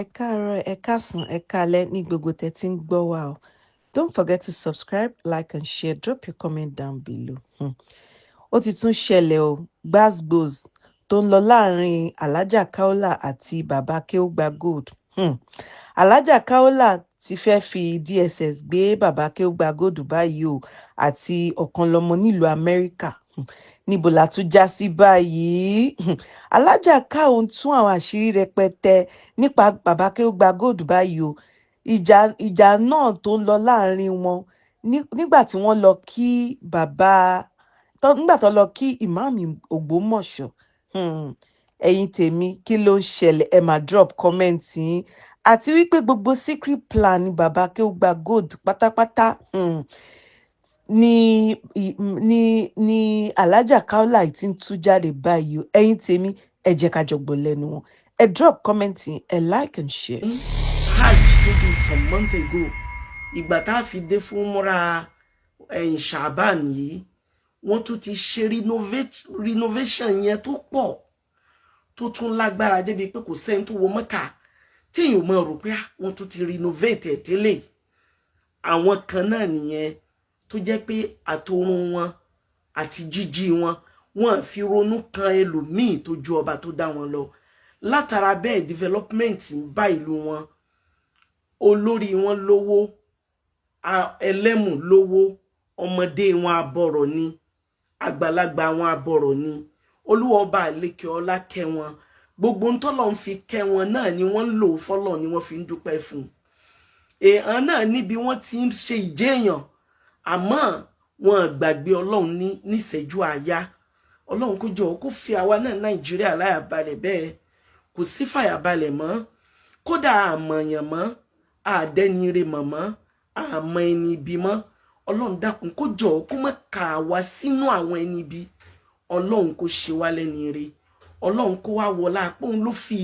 Ẹ káàárọ̀, ẹ káàsán, ẹ káalẹ́ ní gbogbo tẹ́ tí ń gbọ́ wa o. Don't forget to subscribe, like and share. Drop your comment down below. Ó ti tún ṣẹlẹ̀ o, gbas-gbos tó ń lọ láàrin Alhaja Kaola àti Baba Akeugba Gold. Alhaja Kaola ti fẹ́ fi DSS gbé Baba Akeugba Gold báyìí o àti Ọ̀kanlọ́mọ nílùú Amẹ́ríkà. Níbo la tún já sí báyìí? Alhaja Kao ń tú àwọn àṣírí rẹpẹtẹ nípa Baba Akeugba Gold báyìí o. Ìjà náà tó ń lọ láàrin wọn nígbà tí wọ́n lọ kí bàbá, nígbà tó lọ kí ìmáàmù Ògbómọ̀ṣọ́. Ẹ̀yin tèmi, kí ló ń ṣẹlẹ̀? Ẹ máa drop comment yín. Àti wípé gbogbo secret plan ní Baba Akeugba Gold pátápátá ní Alhaja Kaola tí ń tú jáde báyìí o. Ẹ̀yin tèmi, ẹ jẹ́ ká jọ gbọ́ lẹ́nu wọn. Ẹ drop comment yín, ẹ like and share. Hajj níbi some months ago, ìgbà tá a fi dé fún múra ẹ̀yìn Shaban yìí, wọ́n tún ti ṣe renovation yẹn tó pọ̀, tó tún lágbára débi pé kò sẹ́ni tó wọ Mẹ́kà téèyàn máa rò pé wọ́n tún ti renovate ẹ̀ tẹ́lẹ̀. Àwọn kan náà nìyẹn tó jẹ́ pé àtòrun wọn àti jíjí wọn, wọ́n fi ronú kan ẹlòmíì tó ju ọba tó dá wọn lọ. Látara bẹ́ẹ̀, development ń bá ìlú wọn. Olórí wọn lówó, ẹlẹ́mù lówó, ọmọdé wọn abọ̀rọ̀ ni, àgbàlagbà wọn abọ̀rọ̀ ni. Olúwa ọba àlékè ọlá kẹ́ wọn. Gbogbo ntọ́lọ̀ ń fi kẹ́ wọn náà ni wọ́n ń lò fọ́lọ̀, ni wọ́n fi ń dúpẹ́ fún èèyàn náà níbi wọ́n ti ń ṣe ìjéèyàn, àmọ́ wọn gbàgbé Ọlọ́run ní níṣẹ́jú àáyá. Ọlọ́run kó jọ kó fi àwa náà Nàìjíríà láyà balẹ̀. Bẹ́ẹ̀ kò sí fàyàbalẹ̀ mọ́, kódà àmọ̀yàn mọ́, àdẹ́nire mọ̀mọ́, àmọ́ ẹni ibi mọ́. Ọlọ́run dákun, kó jọ kó má kà wá sínú àwọn ẹni ibi. Ọlọ́run kó ṣe wá lẹ́ni ire. Ọlọ́run kó wá wọlá pé òun ló fi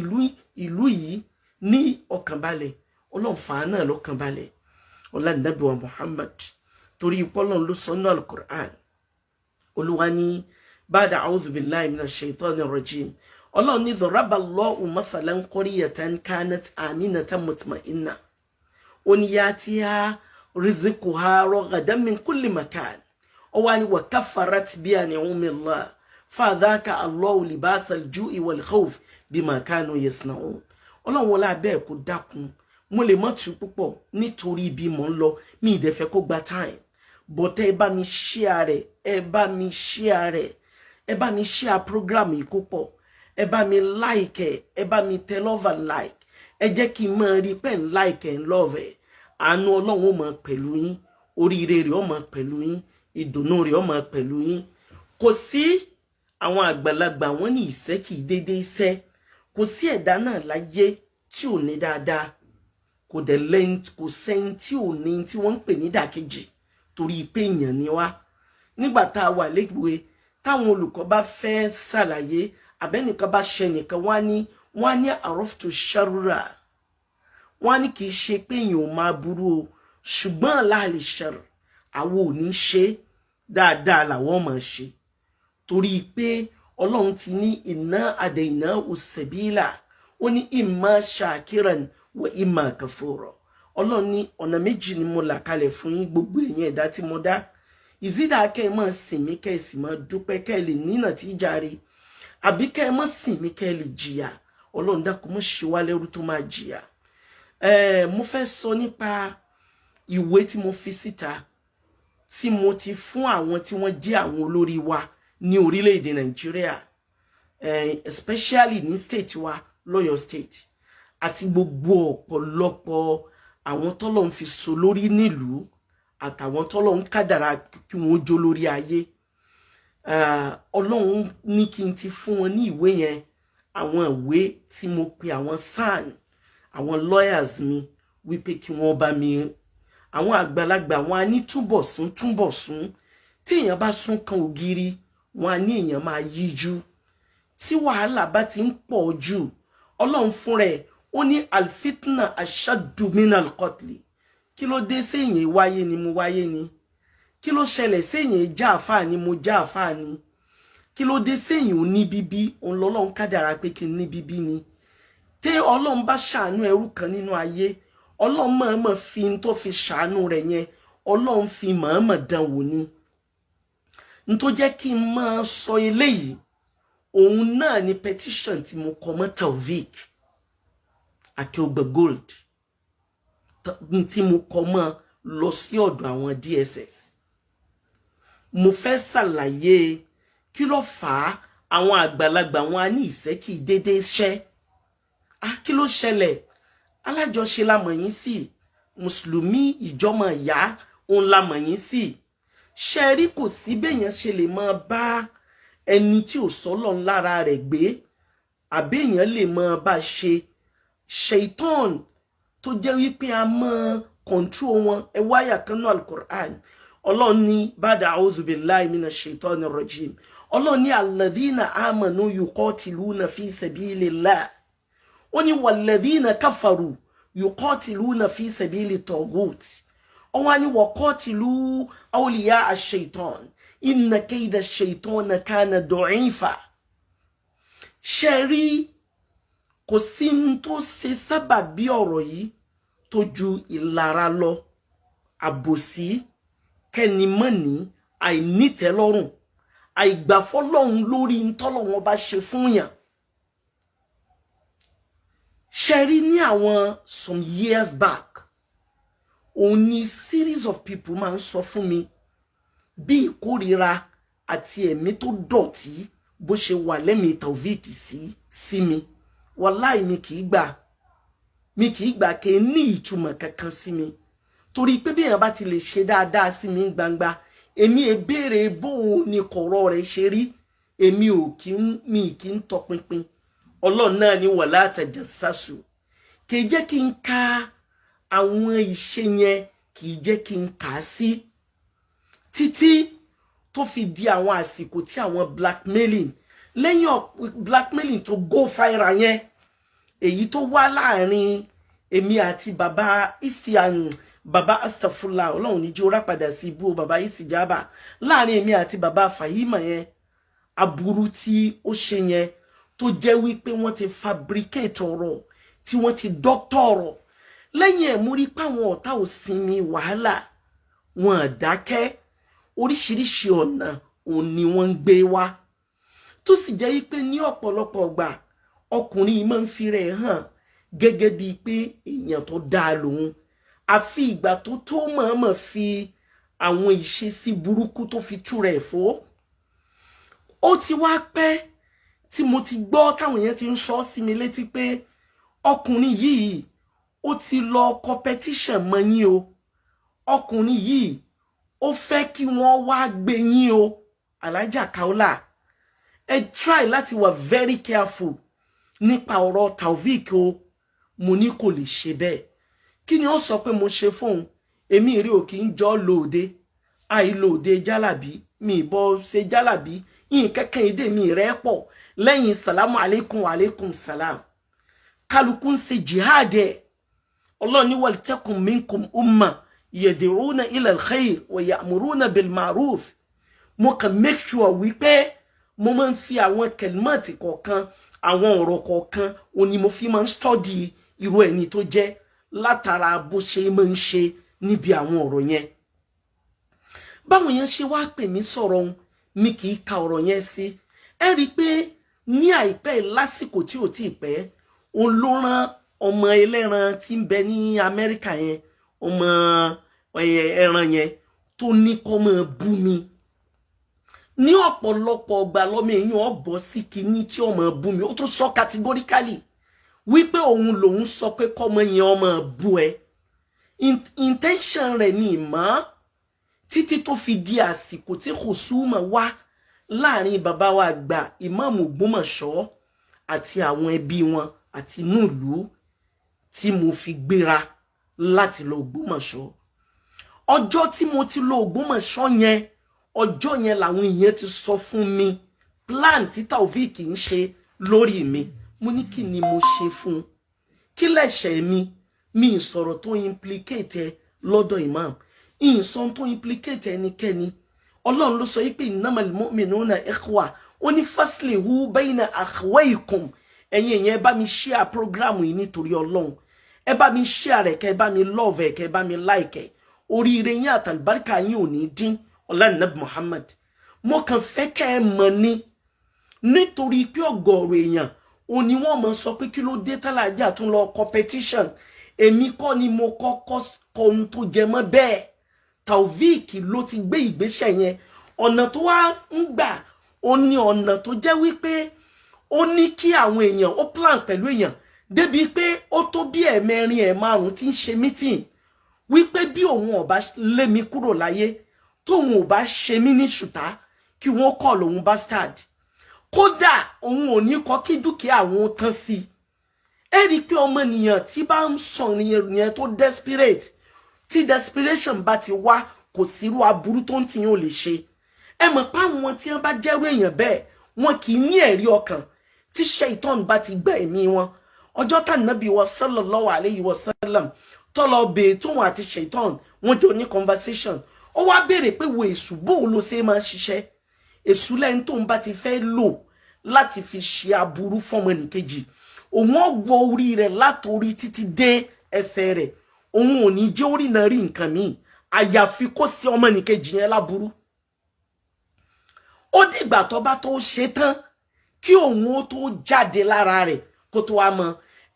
ìlú yìí ní ọkàn balẹ̀. Ọlọ́run fà á náà lọ́kàn balẹ̀. Ọlá nàbí wa Muhammad, torí ipò Ọlọ́run ló sọ ní Alukur'an. Olúwa ní ba'da a'udhu billahi minash shaitani rajim. Ọlọ́run ní daraba Allahu mathalan qaryatan kanat aminatan mutma'inna, ó ní yatiha rizquha ragadan min kulli makan, ó wá ní wa kafarat bi an'umillah fadhaka Allahu libasal ju'i wal khawf bima kanu yasna'un. Ọlọ́run wọlé abẹ́ ẹ̀ kó dákun. Mo lè mọ́ tu púpọ̀ nítorí ibi mò ń lọ, mi ì dẹ̀ fẹ́ kó gba time, but ẹ bá mi share rẹ̀, ẹ bá mi share rẹ̀, ẹ bá mi share program yìí kó pọ̀. Ẹ bá mi like ẹ, ẹ bá mi tẹ love and like. Ẹ jẹ́ kí n máa rí pẹ́ ń like ẹ̀, ń love ẹ̀. Àánú Ọlọ́run ó máa pẹ̀lú yín, oríire rẹ̀ ó máa pẹ̀lú yín, ìdùnnú rẹ̀ ó máa pẹ̀lú yín. Kò sí, àwọn àgbàlagbà wọn ní ìṣẹ́ kì í déédéé iṣẹ́. Kò sí ẹ̀dá náà láyé tí ò ní dáadáa, kò dẹ̀ lẹ́yìn, kò sẹ́yìn tí ò ní tí wọ́n ń pè ní dàkejì, torí pé èèyàn ni wá. Nígbà tá a wà léwe, táwọn olùkọ́ bá fẹ́ ṣàlàyé àbẹ́nìkan bá ṣe nìkan, wọ́n á ní àrọ́fùtò ṣarura. Wọ́n á ní kì í ṣe pé èèyàn ò máa burú o, ṣùgbọ́n láàlè ṣàrù àwọn ò ní ṣe dáadáa làwọn máa ṣe, torí pé Ọlọ́run ti ní iná àdènà òsèbílà. Ó ní imma shakiran wa imma kafura. Ọlọ́run ní ọ̀nà méjì ni mo là kalẹ̀ fún yín, gbogbo ẹ̀yin ẹ̀dá tí mo dá. Ìzídà kẹ́ ẹ máa sìn mí, kẹ́ ẹ sì máa dúpẹ́, kẹ́ ẹ lè nínà tí jàre, àbí kẹ́ ẹ máa sìn mí, kẹ́ ẹ lè jìyà. Ọlọ́run dákun, mọ́ ṣe wá lẹ́rú tó máa jìyà. Mo fẹ́ sọ nípa ìwé tí mo fi síta, tí mo ti fún àwọn tí wọ́n jẹ́ àwọn olórí wa ní orílẹ̀-èdè Nàìjíríà, especially ní state wa, lọ́yọ̀ State, àti gbogbo ọ̀pọ̀lọpọ̀ àwọn tọ́lọ̀ ń fi so lórí nílùú, àtàwọn tọ́lọ̀ ń kádàrá kí wọ́n jó lórí ayé. Ọlọ́run ní kí n ti fún wọn ní ìwé yẹn, àwọn ìwé tí mo pe àwọn SAN, àwọn lawyers mi, wípé kí wọ́n bá mi. Àwọn àgbàlagbà wọn á ní túbọ̀ sún, túbọ̀ sún. Tí èèyàn bá sún kan ògiri, wọn á ní èèyàn máa yíjú. Tí wàhálà bá ti ń pọ̀ jù, Ọlọ́run fúnra ẹ̀ ó ní alfitna ashaddu minal qatli. Kí ló dé séèyàn wáyé ni mo wáyé ni? Kí ló ṣẹlẹ̀ séèyàn já àfáà ni mo já àfáà ni? Kí ló dé séèyàn ò ní bíbí? Òun lọ́lọ́run kádàrá pé kí n ní bíbí ni. Tí Ọlọ́run bá ṣàánú ẹrú kan nínú ayé, Ọlọ́run mọ̀ọ́mọ̀ fi n tó fi ṣàánú rẹ̀ yẹn, Ọlọ́run fi mọ̀ọ́mọ̀ dán wò ni. N tó jẹ́ kí n máa sọ eléyìí, òun náà ni petition tí mo kọ mọ́ Taofeek Akeugba Gold, tí mo kọ mọ́ lọ sí ọ̀dọ̀ àwọn DSS. Mo fẹ́ ṣàlàyé kí ló fà á. Àwọn àgbàlagbà wọn á ní ìṣẹ́ kì í déédéé ṣẹ́. Ah, kí ló ṣẹlẹ̀? Alájọṣe la mọ̀ yín sí, mùsùlùmí ìjọmọ̀ ìyá òun la mọ̀ yín sí. Ṣe rí, kò sí béèyàn ṣe lè máa bá ẹni tí ò sọ́lọ̀ lára rẹ̀ gbé, àbẹ́yàn lè máa bá ṣe ṣèitán tó jẹ́ wípé a máa control wọn. Ẹ wáyà kan náà, Alukur'an, Ọlọ́run ní bàdà a'udhu billahi minash shaitani rajim. Ọlọ́run ní alladhina amanu yuqatiluna fi sabilillah, ó ní walladhina kafaru yuqatiluna fi sabili taghut, ó wá ní waqatilu awliya ash-shaytan inna kayda ash-shaytana kana da'ifa. Ṣe rí, kò sí ní tó ṣe sábàbí ọ̀rọ̀ yìí tó ju ìlara lọ, àbòsí, kẹ́nimọ́ni, àìnítẹ́lọ́rùn, àìgbàfọ́lọ́hun lórí ntọ́lọ́wọ́n bá ṣe fún yàn. Ṣe rí, ní àwọn some years back, òun ni series of people máa ń sọ fún mi bí ìkórira àti ẹ̀mí tó dọ̀tí bó ṣe wà lẹ́mìí Taofeek sí mi. Wàláì, mi kì í gbà, mi kì í gbà kí n ní ìtumọ̀ kankan sí mi, torí pé bí èèyàn bá ti lè ṣe dáadáa sí mi gbangba, èmi è béèrè bóun ni kọ̀rọ̀ rẹ̀ ṣe rí. Èmi ò kí ń, mi kì í tọpinpin. Ọlọ́run náà ní wala tajassasu. Kì í jẹ́ kí n ka àwọn ìṣe yẹn, kì í jẹ́ kí n kà á sí, títí tó fi di àwọn àsìkò tí àwọn blackmailing, lẹ́yìn blackmailing tó go viral yẹn, èyí tó wá láàrin èmi àti bàbá istian, bàbá astafula, Ọlọ́run ní jẹ́ ó rápadà sí ibú, bàbá Isijaba, láàrin èmi àti bàbá Fahima yẹn, aburú tí ó ṣe yẹn, tó jẹ́ wípé wọ́n ti fabricate ọ̀rọ̀, tí wọ́n ti doctor ọ̀rọ̀ lẹ́yìn ẹ̀, mú rí páwọn ọ̀tá ò sinmi wàhálà, wọn dákẹ́. Oríṣiríṣi ọ̀nà òun ni wọ́n ń gbé wá, tó sì jẹ́ wípé ní ọ̀pọ̀lọpọ̀ ọgbà, ọkùnrin yìí máa ń fi rẹ̀ hàn gẹ́gẹ́ bíi pé èèyàn tó dáa lòun, àfi ìgbà tó tó mọ̀ọ́mọ̀ fi àwọn ìṣesí burúkú tó fi tú rẹ̀ fó. Ó ti wá pẹ́ tí mo ti gbọ́ táwọn èèyàn ti ń sọ sí mi létí pé ọkùnrin yìí, ó ti lọ competition mọ́ yín o, ọkùnrin yìí, ó fẹ́ kí wọ́n wá gbé yín o. Alhaja Kaola, ẹ try láti wà very careful nípa ọ̀rọ̀ Taofeek o. Mo ní kò lè ṣe bẹ́ẹ̀. Kí ni ó sọ pé mo ṣe fóun? Èmi rí ò kì í jọ lóde, àìlóde jálàbí, mi ìbọn ṣe jálàbí yìí kẹ́kẹ́ èdè mi rẹ́ pọ̀ lẹ́yìn salamu aleykum aleykum salam. Kálukú ń ṣe jihad ẹ̀. Ọlọ́run ní waltakum minkum umma yad'una ila al-khayr wa ya'muruna bil ma'ruf. Mo kàn make sure wípé mo máa ń fi àwọn kẹlímọ̀tì kọ̀ọ̀kan, àwọn ọ̀rọ̀ kọ̀ọ̀kan, òun ni mo fi máa ń study irú ẹni tó jẹ́ látara bó ṣe máa ń ṣe níbi àwọn ọ̀rọ̀ yẹn. Báwọn yẹn ṣe wá pè mí sọ̀rọ̀ ohun, mi kì í ka ọ̀rọ̀ yẹn sí. Ẹ rí i pé ní àìpẹ́, lásìkò tí ò tí ì pẹ́, òun ló rán ọmọ ẹlẹ́ran tí ń bẹ ní Amẹ́ríkà yẹn, ọmọ ẹran yẹn tó ní kó máa bú mi ní ọ̀pọ̀lọpọ̀ ọgbà. Lọ́mọ èèyàn ọ̀bọ̀ sí kinní tí ọmọ bú mi, ó tún sọ categorically wípé òun lòun sọ pé kọ́mọ yẹn ọmọ bú ẹ. Intention rẹ̀ ní ìmọ̀, títí tó fi di àsìkò tí kùsùmọ̀ wá láàrin bàbá wa àgbà Ìmáàmù Ògbómọ̀ṣọ́ àti àwọn ẹbí wọn àti inú ìlú, tí mo fi gbéra láti lọ Ògbómọ̀ṣọ́. Ọjọ́ tí mo ti lọ Ògbómọ̀ṣọ́ yẹn, ọjọ́ yẹn làwọn èèyàn ti sọ fún mi plan tí Taofeek ń ṣe lórí mi. Mo ní kí ni mo ṣe fún un? Kí lẹ̀ṣẹ̀ mi? Mi ì sọ̀rọ̀ tó implicate ẹ lọ́dọ̀ imam, ìsọ̀n tó implicate ẹnikẹ́ni. Ọlọ́run ló sọ yìí pé innamal mu'minuna ikhwa. Ó ní faslihu bayna akhawaykum. Ẹ̀yin èèyàn, ẹ bá mi share program yìí nítorí Ọlọ́run. Ẹ bá mi share rẹ̀, kẹ́ ẹ bá mi love ẹ̀, kẹ́ ẹ bá mi like ẹ̀. Oríire yín àtàlùbáríkà yín ò ní dín. Ọlá Nabi Muhammad. Mo kàn fẹ́ kẹ́ ẹ mọ̀ ni, nítorí pé ọ̀gọ̀ọ̀rọ̀ èèyàn ò ní wọ́n mọ̀ sọ pé kí ló dé tálàjà tún lọ competition. Èmi kọ́ ni mo kọ́kọ́ kọ ohun tó jẹ mọ́ bẹ́ẹ̀. Taofeek ló ti gbé ìgbésẹ̀ yẹn. Ọ̀nà tó wá ń gbà ó ní ọ̀nà tó jẹ́ wípé ó ní kí àwọn èèyàn ó plan pẹ̀lú èèyàn débi pé ó tó bí ẹ̀ẹ̀mẹrin ẹ̀ẹ̀márùn tí ń ṣe meeting wípé bí òun ò bá lé mi kúrò láyé, tóun ò bá ṣe mí ní ṣùtá, kí wọ́n kọ́ lòun bastard. Kódà òun ò ní kọ́ kí dúkìá àwọn tán sí i. Ẹ rí i pé ọmọnìyàn tí bá ń sọ yẹn tó desperate, tí desperation bá ti wá, kò sírú aburú tó ń tiyàn ò lè ṣe. Ẹ mọ̀ pé àwọn tí wọ́n bá jẹ́rú èèyàn bẹ́ẹ̀, wọn kì í ní ẹ̀rí ọkàn. Tí ṣaitan bá ti gbẹ́ ẹ̀mí wọn, ọjọ́ tá nàbí wa sallallahu alayhi wa sallam tọ́lọ bèè tóun àti ṣaitan wọ́n jọ ní conversation, ó wá béèrè pé wo èṣù, bóun ló ṣe máa ṣiṣẹ́? Èṣù lẹ́yìn tóun bá ti fẹ́ lò láti fi ṣe aburú fọ́mọnìkejì, òun ó gbọ́ orí rẹ̀ látòrí títí dé ẹsẹ̀ rẹ̀. Òun ò ní jẹ́ orí náà rí nǹkan míì àyàfi kó sí ọmọnìkejì yẹn láburú. Ó dìgbà tó bá tó ṣe tán kí òun ó tó jáde lára rẹ̀ kó tó wá mọ.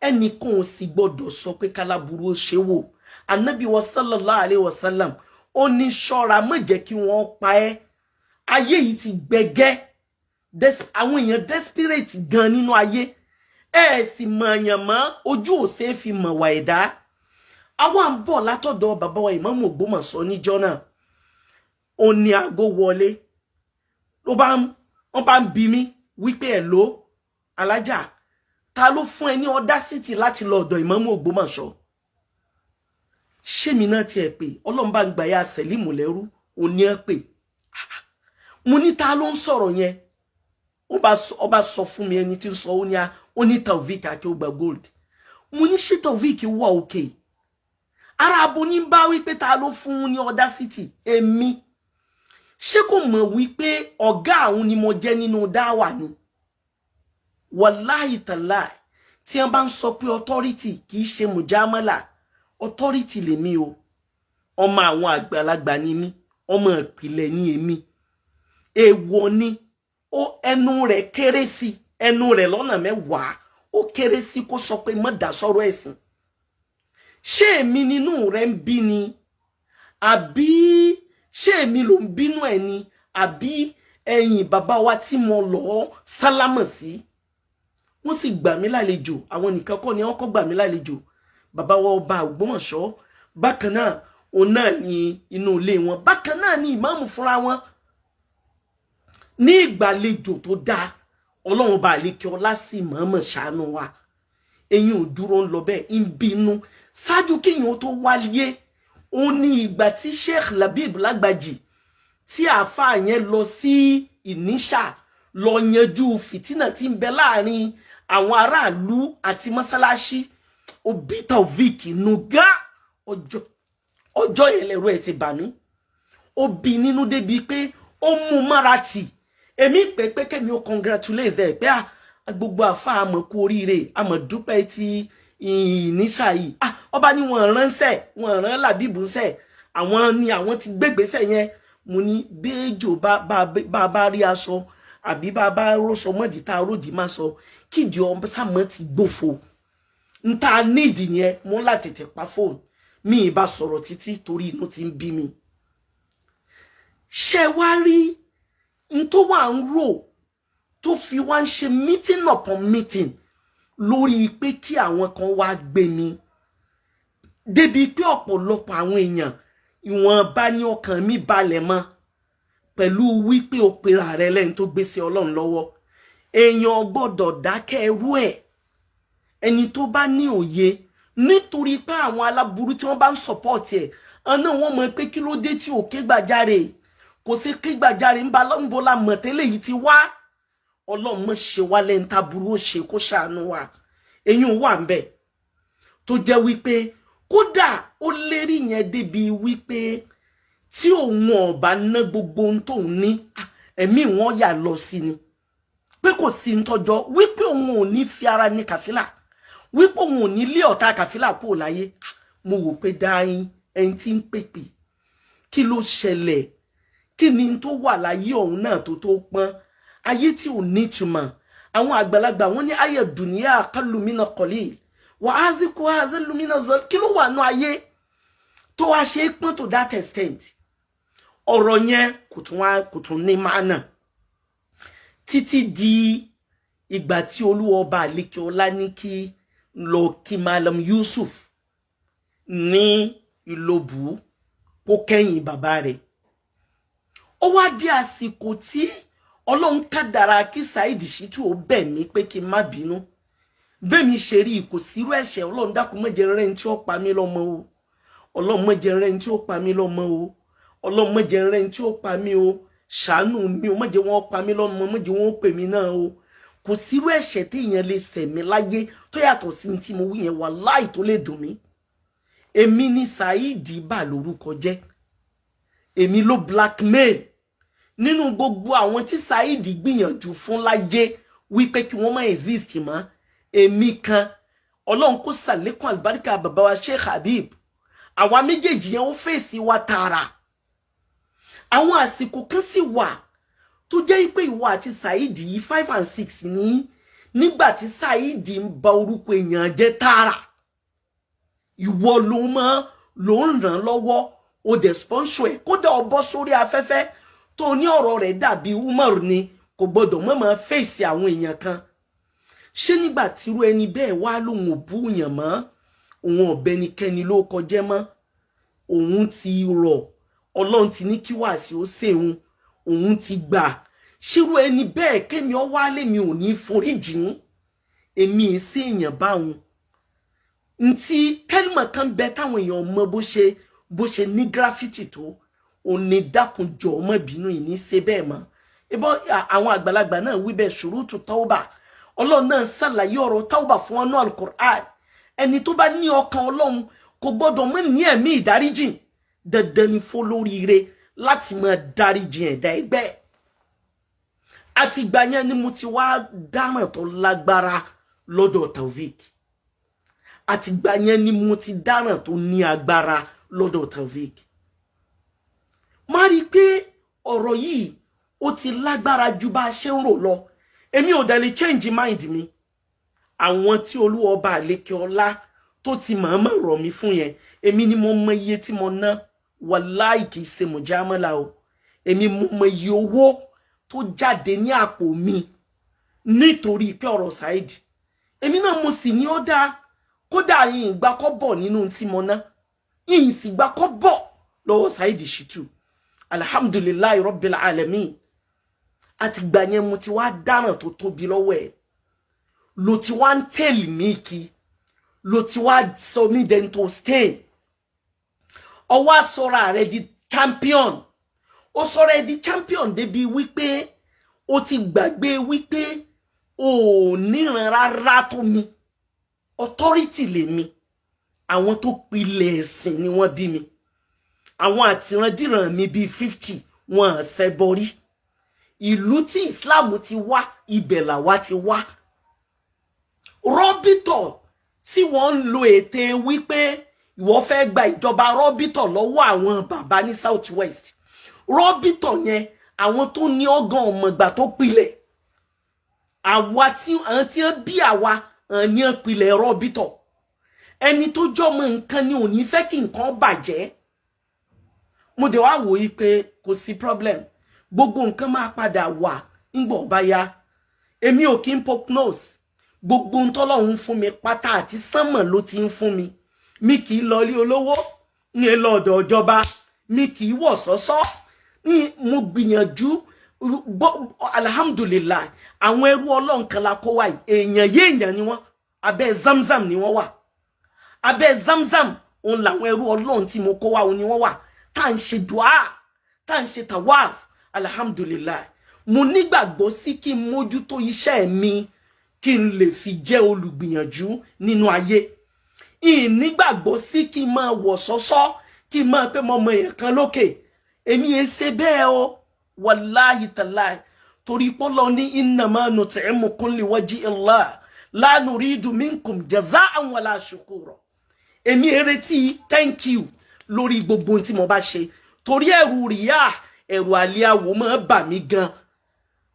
Ẹnìkan ò sì gbọdọ̀ sọ pé káláburú ó ṣe wò. Anabi wa sallallahu alayhi wa sallam ó ní ṣọ́ra, má jẹ́ kí wọ́n pa ẹ́. Ayé yìí ti gbẹgẹ́, àwọn èèyàn desperate gan nínú ayé. Ẹ sì mọ̀ọ́yàn mọ́, ojú ò ṣeé fi mọ̀ wà ẹ̀dá. Àwa ń bọ̀ látọ̀dọ̀ bàbá wa Ìmáàmù Ògbómọ̀ṣọ́ níjọ́ náà, ó ní aago wọlé, ló bá ń wọ́n bá ń bi mí wípé ẹ̀ ló alájà, ta ló fún ẹ ní audacity láti lọ ọ̀dọ̀ Ìmáàmù Ògbómọ̀ṣọ́? Ṣé mi náà tiẹ̀ pé Ọlọ́run bá ń gbà ya Sẹ̀límù lẹ́rú òní ẹ pé mo ní ta ló ń sọ̀rọ̀ yẹn? Ó bá sọ fún mi ẹni tí ń sọ, ó ní a ó ní Taofeek Akeugba Gold. Mo ní ṣé Taofeek wà òkè ara abo ní bá wípé ta ló fún un ní audacity? Èmi ṣé kò mọ̀ wípé ọ̀gá àwọn ni mo jẹ́ nínú dáwà ni? Wàláhì tàláì, tí wọ́n bá ń sọ pé authority, kì í ṣe mùjámálà. Authority lèmi o. Ọmọ àwọn àgbàlagbà ni mí, ọmọ ìpìlẹ̀ ni èmi. Èèwọ̀ ni ó ẹnu rẹ̀ kéré sí ẹnu rẹ̀ lọ́nà mẹ́wàá, ó kéré sí kó sọ pé má dá sọ́rọ̀ ẹ̀sìn. Ṣé èmi nínú rẹ̀ ń bí ni, àbí ṣé èmi ló ń bínú ẹ̀ ni, àbí ẹ̀yìn bàbá wa tí mo lọ sálámọ̀ sí? Wọ́n sì gbà mí lálejò. Àwọn nìkan kọ́ ni wọ́n kọ́ gbà mí lálejò. Bàbá wa ọba Ògbómọ̀ṣọ́ bákan náà, òun náà ní inú ilé wọn bákan náà ní ìmáàmù fúnra wọn ní ìgbàlejò tó dáa. Ọlọ́run bá àlékè ọlá sì mọ̀ọ́mọ̀ ṣàánú wa. Eyín ò dúró ń lọ bẹ́ẹ̀, ń bínú ṣáájú kíyàn ó tó wáyé. Ó ní ìgbà tí Sheikh Labib Lágbàjì, tí àáfàá yẹn lọ sí Ìníṣà lọ yanjú fìtínà tí ń bẹ láàrin àwọn aráàlú àti mọ́sálásí, òbí Taofeek nùgá. Ọjọ́ yẹn lẹ́rọ ẹ̀ ti bà mí. Ó bí nínú débi pé ó mú mára tì. Èmi pé pé kẹ́mi ó congratulate ẹ̀ pé gbogbo àfa àmọ̀ kú oríire, àmọ̀ dúpẹ́ ti Ìníṣà yìí. Ọba ní wọ́n ránṣẹ́, wọ́n rán Làbíbù ńṣẹ́, àwọn ni àwọn ti gbégbèsè yẹn. Mo ní béèjò bá bá rí aṣọ àbí bá bá rọṣọ mọ́dì tá a ròdì má sọ kídìí ọmọ sàmọ́ ti gbófo n ta nídìí yẹn. Mo ń láti tètè pa fóònù mi ì bá sọ̀rọ̀ títí torí inú ti ń bí mi. Ṣé wá rí n tó wà ń rò tó fi wá ń ṣe meeting upon meeting lórí pé kí àwọn kan wá gbé mi débi pé ọ̀pọ̀lọpọ̀ àwọn èèyàn ìwọ̀nba ní ọkàn mi balẹ̀ mọ́ pẹ̀lú wípé o pera rẹ lẹ́ni tó gbé sí Ọlọ́run lọ́wọ́. Èèyàn gbọ́dọ̀ dákẹ́ ẹrú ẹ̀, ẹni tó bá ní òye, nítorí pé àwọn aláburú tí wọ́n bá ń sọ̀pọ̀tì ẹ̀ ọ̀nà wọn mọ̀ pé kí ló dé tí ò ké gbàjarè, kò sí ké gbàjarè ń bọ́ la mọ̀ tẹ́lẹ̀ yìí ti wá. Ọlọ́run mọ̀ ṣe wá lẹ́ni táburú ó ṣe, kó ṣàánú wa. Eyín wà ń bẹ̀ tó jẹ́ wípé kódà ó lérí yẹn débi wípé tí òun ọ̀bá ná gbogbo ohun tóun ní, ẹ̀mí wọn yà lọ sí ni pé kò sí ń tọ́jọ́ wípé òun ò ní fi ara ní Kàfílà, wípé òun ò ní lé ọ̀tá Kàfílà kúrò láyé. Mo wò pé dáhìn ẹni tí ń pèpè, kí ló ṣẹlẹ̀? Kí ni tó wà láyé ọ̀hún náà tó pọ́n ayé tí ò nítumọ̀? Àwọn àgbàlagbà wọ́n ní ayé dùnìyà kálùmínà kọ̀lì wà á sì kó àzẹ́lùmínà zọ. Kí ló wà nú ayé tó wá ṣe é pọ́n to that extent? Ọ̀rọ̀ yẹn kò tún ní máànà títí di ìgbà tí Olúwa ọba àlékè ọlá ní kí lọ kí Malam Yusuf ní Ìlobù kó kẹ́yìn bàbá rẹ̀. Ó wá di àsìkò tí Ọlọ́run kádàrá kí Saheed Shittu ó bẹ̀ mí pé kí n má bínú. Bẹ́ẹ̀ mi ṣe rí, kò sírú ẹ̀ṣẹ̀. Ọlọ́run dákun má jẹ́ rẹ́ ní tí ó pa mí lọ́mọ o. Ọlọ́run má jẹ́ rẹ́ ní tí ó pa mí lọ́mọ o. Ọlọ́run má jẹ́ rẹ́ ní tí ó pa mí o. Ṣàánú mi o, má jẹ́ wọ́n pa mí lọ́mọ, má jẹ́ wọ́n pè mí náà o. Kò sírú ẹ̀ṣẹ̀ téèyàn lè ṣẹ̀ mí láyé tó yàtọ̀ sí tí mo wí yẹn, wàláì tó lè dùn mí. Èmi ni Saheed bà lórúkọ jẹ́, èmi ló blackmail. Nínú gbogbo àwọn tí Saheed gbìyànjú fún láyé wípé kí wọ́n má exist mọ́, èmi kan. Ọlọ́run kó sàlékún àlùbáríkà bàbá wa Sheikh Habib. Àwa méjèèjì yẹn ó fèsì wa tààrà. Àwọn àsìkò kan sì wà tó jẹ́ pé ìwọ àti Saheed yìí 5 and 6 ní nígbà tí Saheed ń ba orúkọ èèyàn jẹ́ tààrà, ìwọ ló mọ́ ló ń ràn lọ́wọ́, o dẹ̀ sponsor ẹ̀. Kódà ó bọ́ sórí afẹ́fẹ́ tó ní ọ̀rọ̀ rẹ̀ dàbí Umar ni, kò gbọ́dọ̀ mọ́ máa fèsì àwọn èèyàn kan. Ṣé nígbà tírú ẹni bẹ́ẹ̀ wá lòun ò bú yàn mọ́, òun ọ̀bẹnikẹ́ni ló kọjẹ́ mọ́, òun ti rọ̀, Ọlọ́run ti ní kí wàásì ó ṣèun, òun ti gbà, ṣírú ẹni bẹ́ẹ̀ kémi ọ wá lèmi ò ní foríjìn? Èmi ì sí èèyàn báwọn. Ntí kẹ́lìmọ̀ kan bẹ táwọn èèyàn mọ bó ṣe ní gíráfìtì tó, òní dákunjọ ọmọ ìbínú yìí ní ṣe bẹ́ẹ̀ mọ́. Ìbọn àwọn àgbàlagbà náà wí bẹ́ẹ̀, ṣùrùtù tọ́wọ́bà. Ọlọ́run náà ṣàlàyé ọ̀rọ̀ tọ́wọ́bà fún ọ́nà Al-Qur'an. Ẹni tó bá ní ọkàn Ọlọ́run kò gbọ́dọ̀ mọ́ ní ẹ̀mí ìdáríjìn. Dandan ni fólóríire láti máa dáríjìn ẹ̀dá ẹgbẹ́. Àti ìgbà yẹn ni mo ti wá dáràn tó lágbára lọ́dọ̀ Taofeek. Àti ìgbà yẹn ni mo ti dáràn tó ní agbára lọ́dọ̀ Taofeek. Má rí i pé ọ̀rọ̀ yìí ó ti lágbára ju bá a ṣe ń rò lọ. Èmi ò dẹ̀ lè change mind mi. Àwọn tí Olúwa ọba àlékè ọlá tó ti mọ̀ọ́mọ̀ rọ̀ mí fún yẹn, èmi ni mo mọ iye tí mo ná. Wàláì kì í ṣe mùjámọ́lá o. Èmi mo mọ iye owó tó jáde ní àpò mi nítorí pé ọ̀rọ̀ Saheed. Èmi náà mo sì ní ó dáa. Kódà yìí ìgbà kọ́ bọ̀ nínú tí mo ná, yìí sì gbà kọ́ bọ̀ lọ́wọ́ Saheed Shittu. Alhamdulillahi rabbil alamin. Àti ìgbà yẹn mo ti wá dáràn tó tóbi lọ́wọ́ ẹ̀. Ló ti wá ń tẹ̀lé mi kí, ló ti wá sọ mí dẹni tó stain. Ọwọ́ àsọ̀rọ̀ rẹ̀ di champion. Ó sọ̀rọ̀ ẹ̀ di champion débi wípé ó ti gbàgbé wípé ò níran rárá tó mi. Authority lèmi. Àwọn tó pilẹ̀ ẹ̀sìn ni wọ́n bí mi. Àwọn àtìrandíran mi bíi 50 wọn ṣẹbọ rí. Ìlú tí Islam ti wá, ibẹ̀ làwa ti wá. Rọ́bìtọ̀ tí wọ́n ń lo ète wípé ìwọ fẹ́ gba ìjọba rọ́bìtọ̀ lọ́wọ́ àwọn bàbá ní South West. Rọ́bìtọ̀ yẹn àwọn tó ní ọgàn ọmọgbà tó pilẹ̀. Àwa tí àwọn tí wọ́n bí àwa ní wọ́n pilẹ̀ rọ́bìtọ̀. Ẹni tó jọmọ nǹkan ni ò ní fẹ́ kí nǹkan bàjẹ́. Mo dẹ̀ wá wòye pé kò sí problem. Gbogbo nǹkan máa padà wà ńgbọ̀ bá yá. Èmi ò kí ń poke nose. Gbogbo ń tọ́lọ́run fún mi pátá àti sánmọ̀ ló ti ń fún mi. Mi kì í lọ ilé olówó, ní lọ ọ̀dọ̀ ìjọba, mi kì í wọ̀ sọ́sọ́. Ní mo gbìyànjú, alhamdulillah, àwọn ẹrú Ọlọ́run kan la kó wá yìí. Èèyàn yéèyàn ni wọ́n, abẹ́ Zamzam ni wọ́n wà. Abẹ́ Zamzam òun làwọn ẹrú Ọlọ́run tí mo kó wá òun ni wọ́n wà. Tá à ń ṣe dùá, tá à ń ṣe tawaf, alhamdulillah. Mo nígbàgbọ́ sí kí n mójútó iṣẹ́ mi kí n lè fi jẹ́ olùgbìyànjú nínú ayé. Ìnígbàgbọ́ sí kí n máa wọ̀ sọ́sọ́, kí n máa pé mo mọ èèyàn kan lókè. Èmi ẹ ṣe bẹ́ẹ̀ o, wàláhì tàláhì. Torí pọ́lọ́ ní innama nut'imukum liwajhi Allah la nuridu minkum jaza'an wala shukura. Èmi retí thank you lórí gbogbo ohun tí mo bá ṣe, torí ẹ̀rù ríyà, ẹ̀rù àlíyàwó máa bà mí gan.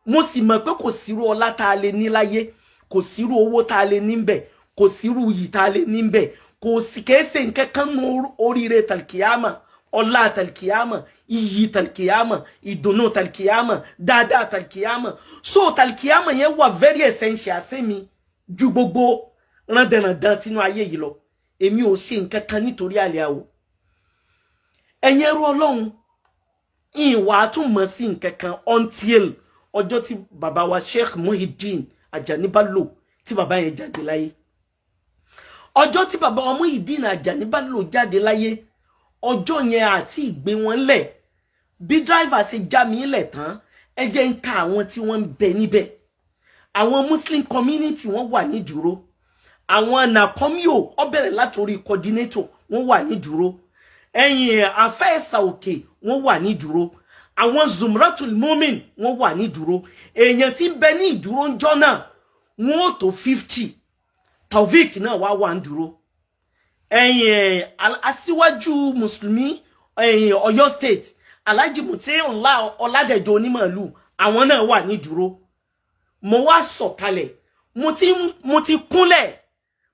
Mo sì mọ̀ pé kò sírú ọlá tá a lè ní láyé, kò sírú owó tá a lè ní bẹ̀, kò sírú iyì tá a lè ní bẹ̀, kò sì kéésè nǹkan kan nu oríire tàlkìyàmà, ọlá tàlkìyàmà, iyì tàlkìyàmà, ìdùnnú tàlkìyàmà, dáadáa tàlkìyàmà. So tàlkìyàmà yẹn wà very essential sí mi ju gbogbo rándanrandan tínú ayé yìí lọ. Èmi ò ṣe nǹkan kan nítorí àlẹ́ àwò. Ẹ̀yin ẹrú Ọlọ́run, ìwà tún mọ̀ sí nǹkan kan until ọjọ́ tí bàbá wa Sheikh Muhyiddin Ajani Bello, tí bàbá yẹn jáde láyé. Ọjọ́ tí bàbá wa Muhyiddin Ajani Bello jáde láyé, ọjọ́ yẹn àti ìgbé wọn lẹ̀, bí driver ṣe já mi lẹ̀ tán, ẹ jẹ́ ń ka àwọn tí wọ́n ń bẹ níbẹ̀. Àwọn Muslim community, wọ́n wà ní dúró. Àwọn NACOMYO, ó bẹ̀rẹ̀ látòrí coordinator, wọ́n wà ní dúró. Ẹ̀yìn afẹ́ẹ̀sà òkè, wọ́n wà ní dúró. Àwọn Zumratul Mumin, wọ́n wà ní dúró. Èèyàn tí ń bẹ ní ìdúró ńjọ́ náà, wọ́n ó tó 50. Taofik náà wá wà ń dúró. Ẹ̀yìn aṣíwájú mùsùlùmí ẹ̀yìn Ọ̀yọ́ State, Alhaji Mutiullah Ọládẹjọ onímọ̀lú, àwọn náà wà ní dúró. Mo wá sọ̀kalẹ̀, mo ti kúnlẹ̀,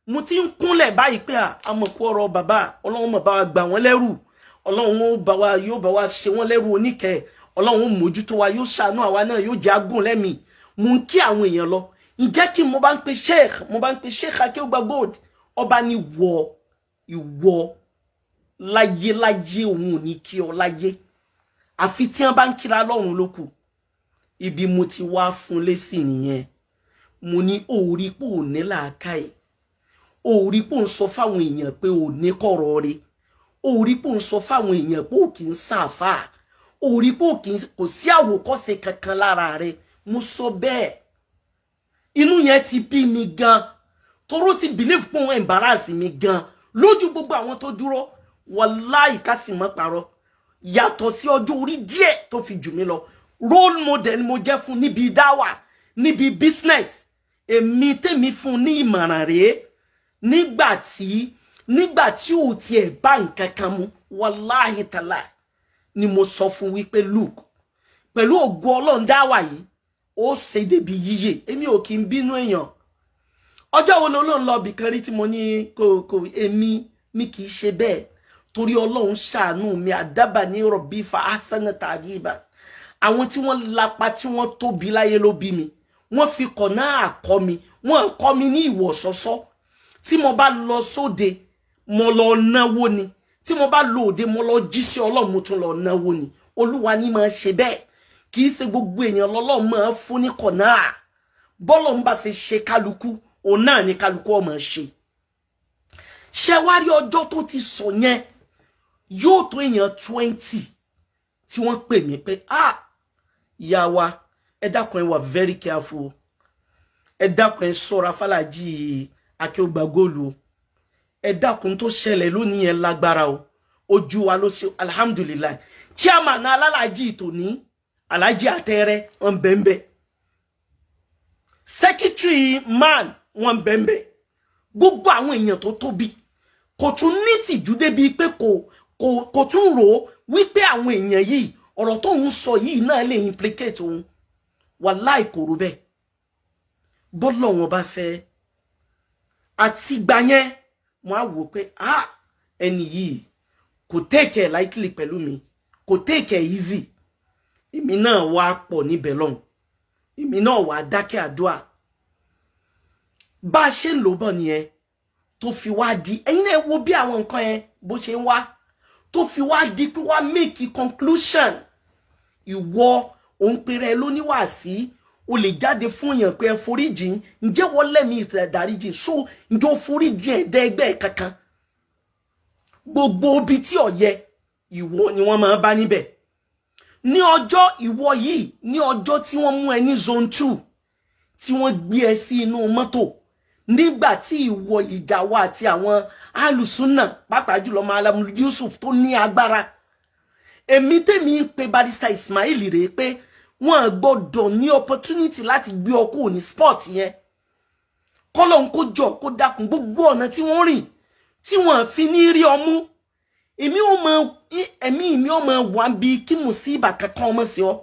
mo ti ń kúnlẹ̀ báyìí pé àmọ̀kú ọ̀rọ̀ bàbá, Ọlọ́run mọ̀ bá wa gbà wọ́n lẹ́rù, Ọlọ́run ó bá wa, yóò bá wa ṣe wọ́n lẹ́rù oníkẹ́, Ọlọ́run ó mójútó wa, yóò ṣàánú àwa náà, yóò jẹ́ agùn lẹ́mìí. Mo ń kí àwọn èèyàn lọ. Ǹjẹ́ kí mo bá ń pe Sheikh, mo bá ń pe Sheikh Akéwùgbà Gold, ọba ní wọ ìwọ láyé láyé, òun ò ní kí ọ láyé, àfi tí wọ́n bá ń kíra lọ́run ló kù. Ibi mo ti wá fún lésì nìyẹn. Mo ní òórí pò ní làákàyè, òórí pò ń sọ fáwọn èèyàn pé ò ní kọ̀rọ̀ rẹ̀, òórí pò ń sọ fáwọn èèyàn pé ò kì í sàfà, òórí pò kì í kò sí àwòkọ́ṣe kankan lára rẹ̀. Mo sọ bẹ́ẹ̀, inú yẹn ti bí mi gan, toró ti believe pé òun embarrass mi gan lójú gbogbo àwọn tó dúró. Wàláì, ká sì mọ́ parọ́, yàtọ̀ sí ọjọ́ orí díẹ̀ tó fi jù mí lọ, role model ni mo jẹ́ fún níbi dáwà, níbi business. Èmi tèmi fún ní ìmọ̀ràn rèé nígbà tí ò tiẹ̀ bá nǹkan kan mu. Wàláhì tàlà ni mo sọ fún wípé, look, pẹ̀lú ògo Ọlọ́run, dáwà yìí ó ṣe débi yíyè. Èmi ò kí ń bínú èèyàn. Ọjọ́ wo ló ń lọ bìkan rí tí mo ní kò èmi mi kì í ṣe bẹ́ẹ̀, torí Ọlọ́run ṣàánú mi. Àdábà ní rọ̀bì fa ahsana ta'diba. Àwọn tí wọ́n lapa, tí wọ́n tóbi láyé ló bí mi. Wọ́n fi kọ̀nà àkọ́ mi, wọ́n kọ́ mi ní ìwọ̀ sọ́sọ́. Tí mo bá lọ sóde, mo lọ náwó ni. Tí mo bá lọ òde, mo lọ jí sí Ọlọ́run, mo tún lọ náwó ni. Olúwa ní máa ṣe bẹ́ẹ̀. Kì í ṣe gbogbo èèyàn lọ́lọ́run máa fún ní kọ̀nà. Bọ́lọ̀ ń bá ṣe ṣe kálukú, òun náà ní kálukú ọmọ ṣe. Ṣe wá rí ọjọ́ tó ti sọ yẹn, yóò tó èèyàn 20 tí wọ́n pè mí pé, "Ah, ìyá wa, ẹ dákun, ẹ wà very careful, ẹ dákun, ẹ ṣọ́ra fàlàjì Akéwùgbà Góòlù, ẹ dákun, tó ṣẹlẹ̀ lónìí yẹn lágbára o, ojú wa ló ṣe." Alhamdulillahi, chairman alálàájì tòní, Alhaji Àtẹrẹ, wọn bẹ́ẹ̀, secretary man wọn bẹ́ẹ̀, gbogbo àwọn èèyàn tó tóbi. Kò tún ní tìjú débi pé kò tún rò ó wípé àwọn èèyàn yìí, ọ̀rọ̀ tó ń sọ yìí náà lè implicate òun. Wàláì, kò rò bẹ́ẹ̀. Bọ́lọ̀ wọn bá fẹ́ àti gbà yẹn, mo á wò pé, ah, ẹni yìí kò take it lightly pẹ̀lú mi, kò take it easy. Èmi náà wá pọ̀ níbẹ̀ lọ́hùn, èmi náà wá dákẹ́ àdúrà. Bá a ṣe ń lò bọ̀ nìyẹn, tó fi wá di, ẹ̀yin náà wo bí àwọn nǹkan yẹn bó ṣe ń wá, tó fi wá di pé wá make conclusion. Ìwọ òun pèrè lóníwàásí, o lè jáde fún èèyàn pé ẹ foríjìn. Ǹjẹ́ wọ́n lẹ́mìí ìdáríjìn? So ǹjẹ́ o foríjìn ẹ̀dá ẹgbẹ́ kankan? Gbogbo ibi tí ò yẹ, ìwọ ni wọ́n máa bá níbẹ̀. Ní ọjọ́ ìwọ yìí, ní ọjọ́ tí wọ́n mú ẹ ní Zone 2, tí wọ́n gbé ẹ sí inú mọ́tò, nígbà tí ìwọ ìjà wa àti àwọn alùsùnà, pàápàá jùlọ Malam Yusuf tó ní agbára, èmi tèmi ń pe Barrister Ismail rèé pé Wọ́n gbọ́dọ̀ ní opportunity láti gbé ọ kúrò ní spot yẹn. Kọ́lọ́n kó jọ kó dákun, gbogbo ọ̀nà tí wọ́n rìn tí wọ́n fi ní rí ọmú, èmi ò mọ, ẹ̀mí mi ò mọ wà bí kí mùsíbà kankan ọmọ sí ọ.